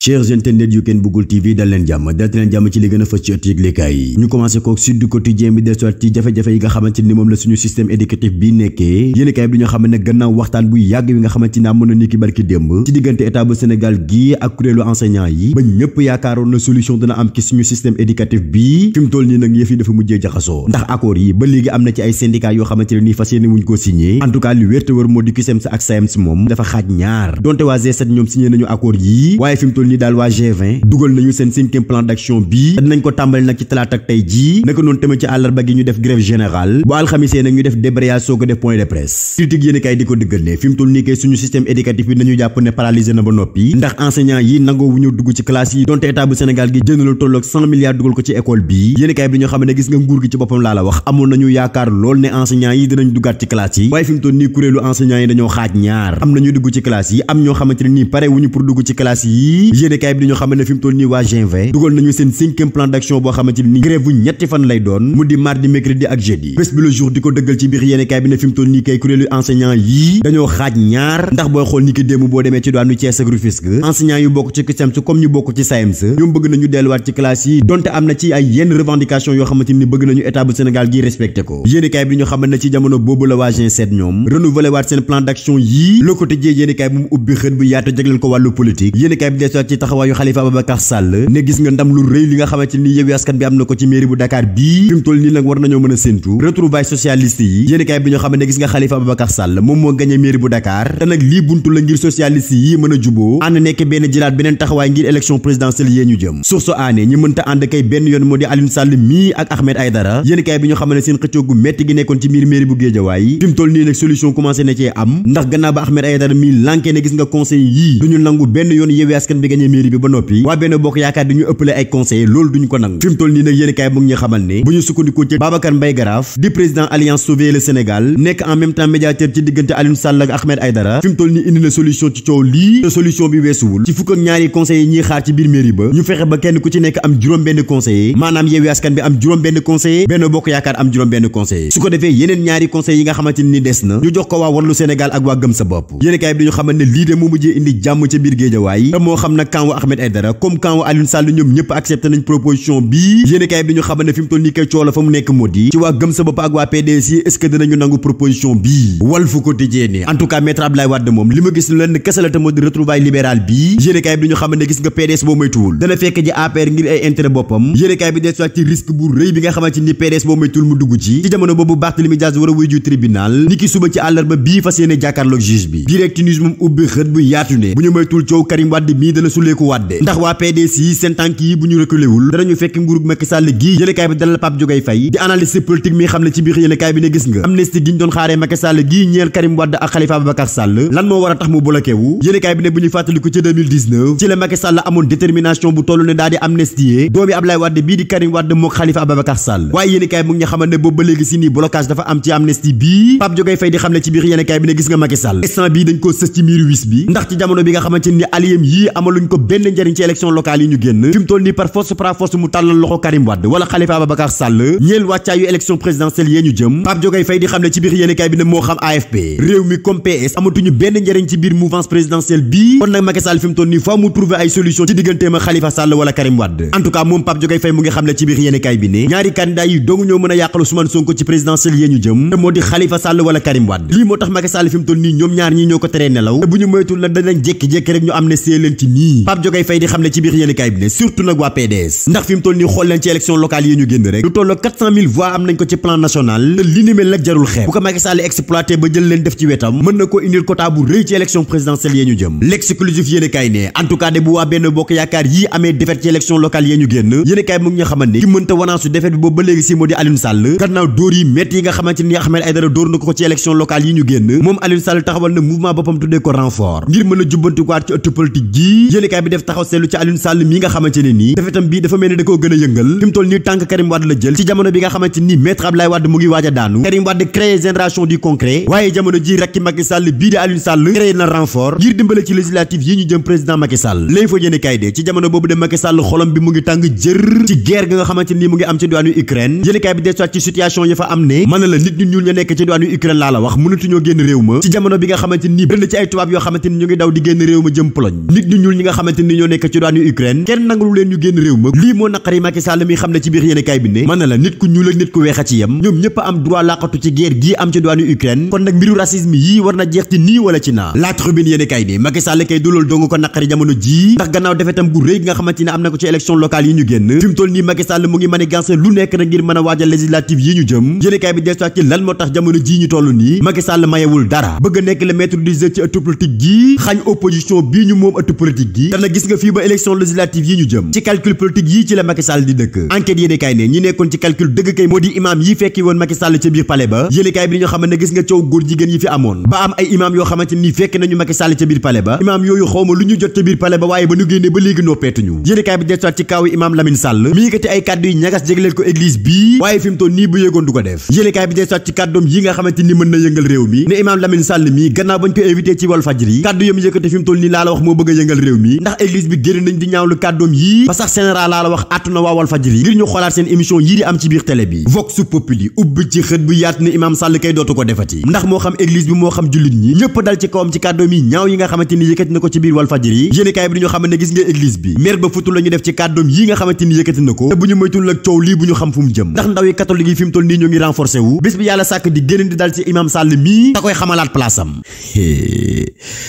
chers internautes yu Ken Bougoul TV dal leen jàmm ci li gën a fës ci ëtt yëglekaay yi ñu commencé ko Sud Quotidien bi dellusiwaat ci jafe-jafe yi nga xamante ni moom la suñu système éducatif bi nekkee yéenekaay bi dañoo xam ne gannaaw waxtaan bu yàgg wi nga xamante ni amoon na ni ki barki démb ci diggante état bu Sénégal gi ak kuréelu enseignant yi ba ñëpp yaakaaroon na solution dina am ci suñu système éducatif bi fi mu toll nii nag yëf yi dafa mujjee jaxasoo ndax accord yi ba léegi am na ci ay syndicats yoo xamante ne nii fas yéene wuñ koo signé en tout cas li wér te wër moo di CUSEMS ak SAEMS moom dafa xaaj ñaar donte waa G7 ñoom signé nañu accord yi waaye fi mu toll nii daal waa G20 dugal nañu seen 5e plan d'action bi dinañ ko tàmbali nag ci talaata ak tey jii naka noonu tamit ci àllarba gi ñu def grève générale bu alxamisee nag ñu def débrayage soo ko def point de presse critique yéen kay di ko dëggal ne fi mu toll nii kay suñu système éducatif bi nañu jàpp ne paralysé na ba noppi ndax enseignants yi nangoo wu ñu dugg ci classe yi donte état bu Sénégal gi jënd lu tolloog 100 milliards dugal ko ci école bi yéen kay bi dañoo xam ne gis nga nguur gi ci boppam laa la wax amoon nañu yaakaar lool ne enseignants yi dinañ duggaat ci classe yi waaye fi mu toll nii kuréelu enseignants yi dañoo xaaj ñaar am nañu dugg ci classe yi am ñoo xamante ne nii pare wuñu pour dugg ci classe yi yéen kay bi dañoo xam ne fi mu toll nii waa G20 dugal nañu seen 5e plan d'action boo xamante ni grève bu ñetti fan lay doon mu di mardi mercredi ak jeudi bés bi le jour di ko dëggal ci biir yéenekaay bi ne fi mu toll nii kay kuréelu enseignant yi dañoo xaaj ñaar ndax booy xool ni ki démb boo demee ci diwaanu Thiès ak Rufisque enseignant yu bokk ci CUSEMS comme ñu bokk ci SAEMS ñoom bëgg nañu delluwaat ci classe yi donte am na ci ay yenn revendication yoo xamante ni bëgg nañu état bu Sénégal gi respecté ko yéenekaay bi ñu xamal ne ci jamono boobu la waa G7 ñoom renouveler waat seen plan d'action yi Le Quotidien yéenekaay bi mu ubbi xët bu yaatu jagleel ko wàllu politique yéenekaay bi desuwaat ci taxawaayu Khalifa Ababacar Sall ne gis nga ndam lu rëy li nga xamante ni Yewwi Askan bi am na ko ci mairie bu Dakar bii fi mu toll nii nag war nañoo mën a séntu retrouvailles socialiste yi yéenekaay bi ñoo xam ne gis nga Khalifa Ababacar Sall moom moo gagné mairie bu Dakar te nag lii buntu la ngir socialiste yi mën a juboo ànd nekk benn jëlaat beneen taxawaay ngir élection présidentielle yee ñu jëm source aané ñi mënta ànd kay benn yoon moo di Alioune Sall mii ak Ahmed Aïdara yéenekaay bi ñoo xam ne seen xëccoo gu metti gi nekkoon ci biir mairie bu Guédiawaye fi mu toll nii nag solution commencé na cee am ndax gannaaw ba Ahmed Aïdara mii lànkee ne gis nga conseil yii duñu nangu benn yoon Yewwi Askan bi gagné mairie bi ba noppi waa benn bokk yaakaar dañu ëppale ay conseillers loolu duñu ko nangu fi mu toll nii nag yéenekaay mu ngi ñu xamal ne bu ñu sukkandikoo ci Babacar Mbaye Garaf di président Alliance Sauver le Sénégal nekk en même temps médiateur ci diggante Alioune Sall ak Ahmed Aïdara fi mu toll nii indi na solution ci coow lii te solution bi weesuwul ci fukk ak ñaari conseillers yi ñuy xaar ci biir mairie ba ñu fexe ba kenn ku ci nekk am juróom benn conseiller maanaam Yewwi Askan bi am juróom benn conseiller Benno Bokk Yaakaar am juróom benn conseiller su ko defee yeneen ñaari conseillers yi nga xamante ni des na ñu jox ko waa Wallu Sénégal ak waa Gëm Sa Bopp yéenekaay bi dañu xamal ne lii de moo mujjee indi jàmm ca biir Guédiawaye te moo xam nag camp wu Ahmed Aïdara comme camp wu Alioune Sall ñoom ñëpp accepté nañ proposition bi yéenekaay bi dañu xamal ne fi mu toll nii kay coow la fa mu nekk moo di ci waa Gëm Sa Bopp ak waa PDS yi est-ce que dinañu nangu proposition bii Walf Quotidien ni en tout cas maître Abdoulaye Wade moom li ma gis lenn kese la te moo di retrouvaille libéral bii yéenekaay bi dañu xamal ne gis nga PDS boo moytuwul dana fekk ji APR ngir ay intérêt boppam yéenekaay bi des ci risque bu rëy bi nga xamante ni PDS boo moytuwul mu dugg ci jamono boobu Barthélémy Dias war a wuy ju tribunal ni ki suba ci àllarba bii fas yéene jàkkaarloog juge bi Direct News moom ubbi xët bu yaatu ne bu ñu moytuwul coow Karim Wade mii dana suleeku Wade ndax waa PDS yi seen tànk yi bu ñu reculé wul danañu fekk nguurug Macky Sall gii yéenekaay bi dalal Pape Diogaye Faye di analyste politique mi xam ne ci biir yéenekaay bi ne gis nga amnistie gi ñu doon xaaree Macky Sall gii ñeel Karim Wade ak Khalifa Ababacar Sall lan moo war a tax mu bloqué wu yéenekaay bi ne bu ñu fàttaliku ci 2019 ci la Macky Sall amoon détermination bu toll ne daal di amnistier doomi Abdoulaye Wade bii di Karim Wade mook Khalifa Ababacar Sall waaye yéenekaay bi mu ngi xamal ne boobu ba léegi si nii blocage dafa am ci amnistie bii Pape Diogaye Faye di xam ne ci biir yéenekaay bi ne gis nga Macky Sall instant bii dañ koo sës ci miiru wis bi ndax ci jamono bi nga xamante ni alliés yii amaluñ ko benn njariñ ci élection locale yi ñu génn fi mu toll nii par force mu tàllal loxo Karim Wade wala Khalifa Ababacar Sall ñeel wàccaayu élection présidentielle yee ñu jëm Pape Diogaye Faye di xam ne ci biir yéenekaay bi ne moo xam AFP réew mi comme PS amatuñu benn njariñ ci biir mouvance présidentielle bii kon nag Macky Sall fi mu toll nii faa mu trouver ay solution ci digganteem ak Khalifa Sall wala Karim Wade en tout cas moom Pape Diogaye Faye mu ngi xam ne ci biir yéenekaay bi ne ñaari candidat yi dong ñoo mën a yàqal Ousmane Sonko ci présidentielle yee ñu jëm te moo di Khalifa Sall wala Karim Wade lii moo tax Macky Sall fi mu toll nii ñoom ñaar ñii ñoo ko teree nelaw te bu ñu moytul nag danañ jékki-jékki rek ñu amnistie leen ci nii Pape Diogaye Faye di xam ne ci biir yéenekaay bi ne surtout nag waa PDS ndax fi mu toll nii xool leen ci élection locale yi ñu génn rek lu tolloo 400 000 voix am nañ ko ci plan national te li ni mel nag jarul xeeb bu ko Macky Sall exploité ba jël leen def ci wetam mën na ko indil quota bu rëy ci élection présidentielle yee ñu jëm l'exclusif yéenekaay ne en tout cas de bu waa benn bokk yaakaar yii amee défaite ci élection locale yee ñu génn yéenekaay mu ngi ñu xamante ni ki mënta wanaasu défaite bi boobu ba léegi si moo di Alioune Sall gannaaw dóor yi métti yi nga xamante ni Ahmed Aïdara dóor na ko ci élection locale yi ñu génn moom Alioune Sall taxawal na mouvement boppam tuddee ko renfort ngir mën a jubbantikuwaat ci ëtt politique gi yéenekaay bi def taxaw seetlu ci Alioune Sall mi nga xamante ne nii defetam bii dafa mel ni da koo gën a yëngal fi mu toll nii tànk Karim Wade la jël ci jamono bi nga xamante ni maître Abdoulaye Wade mu ngi waaj a daanu Karim Wade créé génération du concret waaye jamono ji rekki Macky Sall bii di Alioune Sall créé na renfort ngir dimbale ci législative yi ñu jëm président Macky Sall léegi fa yéenekaay de ci jamono boobu de Macky Sall xolam bi mu ngi tàng jër ci guerre ga nga xamante ni mu ngi am ci diwaanu Ukraine yéenekaay bi des ci situation yi fa am ne mën na la nit ñu ñuul ña nekk ci diwaanu Ukraine laa la wax mënatuñoo génn réew ma ci jamono bi nga xamante ni bëri na ci ay tubaab yoo xamante ni ñu ngi daw di génn réew ma jëm Pologne nit ñu ñuul ñi nga xamante ni ñoo nekk ci doonu Ukraine kenn nangulu leen ñu génn réew ma lii moo naqari Macky Sall mi xam ne ci biir yéenekaay bi ne mën na la nit ku ñuul ak nit ku weex a ci yem ñoom ñëpp am droit laqatu ci guerre gii am ci doonu Ukraine kon nag mbiru racisme yii war na jeex ci nii wala ci naa La Tribune yéenekaay ne Macky Sall kay du loolu dong ko naqari jamono jii ndax gannaaw defetam gu rëy nga xamante ne am na ko ci élection locale yi ñu génn fi mu toll nii Macky Sall mu ngi manigance lu nekk na ngir mën a waajal législative yi ñu jëm yéenekaay bi dellusiwaat ci lan moo tax jamono jii ñu toll nii Macky Sall mayewul dara bëgg a nekk le maître du jeu ci ëttu politique gi xañ opposition bii ñu moom ëttu politique gi te nag gis nga fii ba élection législative yi ñu jëm ci calcul politique yii ci la Macky Sall di dëkk enquête yéenekaay ne ñi nekkoon ci calcul dëgg kay moo di imam yi fekki woon Macky Sall ca biir palais ba yéenekaay bi dañoo xamante ne gis nga coow góor jigéen yi fi amoon ba am ay imam yoo xamante ni fekk nañu Macky Sall ca biir palais ba imam yooyu xawma lu ñu jot ca biir palais ba waaye ba ñu génnee ba léegi noppeetuñu yéenekaay bi dellusiwaat ci kaawu imam Lamine Sall mi yëkkati ay kàddu yi ñagas jégleel ko église bii waaye fi mu toll nii bu yëgoon du ko def yéenekaay bi dellusiwaat ci kàddoom yi nga xamante ni mën na yëngal réew mi ne imam Lamine Sall mi gannaaw bañ ko invité ci Walfadjri kàddu yam yëkkati fi mu toll nii laa la wax moo bëgg a yëngal réew mi ndax église bi génn nañ di ñaawlu kàddoom yii ba sax général laa la wax àttu na waa Walfadjri ngir ñu xoolaat seen émission yii di am ci biir télé bi Vox Populi ubbi ci xët bu yaatu ne imam Sall kay dootu ko defati ndax moo xam église bi moo xam jullit ñi ñëpp dal ci kawam ci kàddoom yi ñaaw yi nga xamante ni yëkkati na ko ci biir Walfadjri yéenekaay bi dañoo xamante ne gis nga église bi mer ba futu la ñu def ci kàddoom yi nga xamante ni yëkkati na ko te bu ñu moytul ak coow lii bu ñu xam fu mu jëm ndax ndaw yi catholique yi fi mu toll nii ñoo ngi renforcé wu bés bi yàlla sàkk di génn di dal ci imam Sall mii ta koy xamalaat place am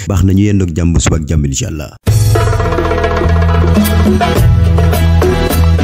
baax nañu yendoog jàmm suba ak jàmm inshallah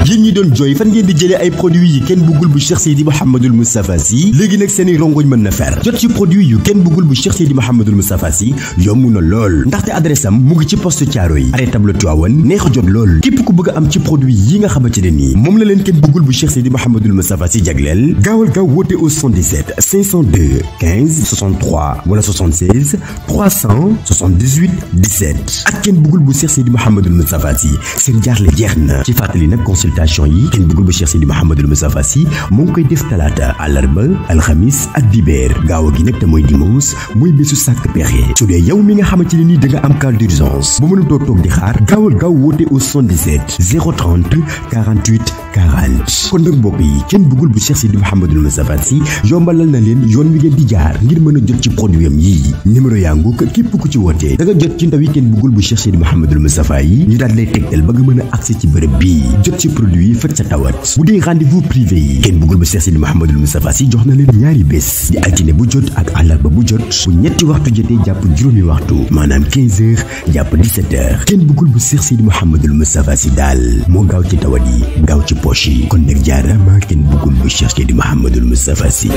yéen ñi doon jooy fan ngeen di jëlee ay produits yi kenn bëggul bu Cheikh Seydi Mouhamadoul Moustapha Sy léegi nag seeni rongoñ mën na fer jot ci produit yu kenn bëggul bu Cheikh Seydi Mouhamadoul Moustapha Sy yomb na lool ndaxte adresse am mu ngi ci poste Thiaroye arrêt table Tivaouane neex a jot lool képp ku bëgg a am ci produit yi nga xamante ne nii moom la leen kenn bëggul bu Cheikh Seydi Mouhamadoul Moustapha Sy jagleel gaawal gaaw woote au 77 502 15 63 wala 76 378 17 ak kenn bëggul bu Cheikh Seydi Mouhamadoul Moustapha Sy seen jaaxle jeex na ci fàttali nag consultation yi kenn bëggul bu Cheikh Seydi Mouhamadoul Moustapha Sy moo ngi koy def talaata àllarba alxamis ak dibeer gaaw gi nag te mooy dimanche mooy bésu sàkk pexe su dee yow mi nga xamante ne nii da nga am cas d'urgence ba mënutoo toog di xaar gaawal gaaw woote au 77 030 48 40 kon nag mbokk yi kenn bëggul bu Cheikh Seydi Mouhamadoul Moustapha Sy yombalal na leen yoon wi ngeen di jaar ngir mën a jot ci produit am yii numéro yaa ngu ko képp ku ci wootee da nga jot ci ndaw yi kenn bëggul bu Cheikh Seydi Mouhamadoul Moustapha yi ñu daal lay tegtal ba nga mën a accès ci bërëb bii jot ci produit yi faj sa tawat bu dee rendez-vous privé yi kenn bëggul bu Cheikh Seydi Mouhamadoul Moustapha Sy jox na leen ñaari bés di altine bu jot ak àllarba bu jot bu ñetti waxtu jotee jàpp juróomi waxtu maanaam 15h jàpp 17h kenn bëggul bu Cheikh Seydi Mouhamadoul Moustapha Sy daal moo gaaw ci tawat yi gaaw ci poche yi kon nag jaarama kenn bëggul bu Cheikh Seydi Mouhamadoul Moustapha Sy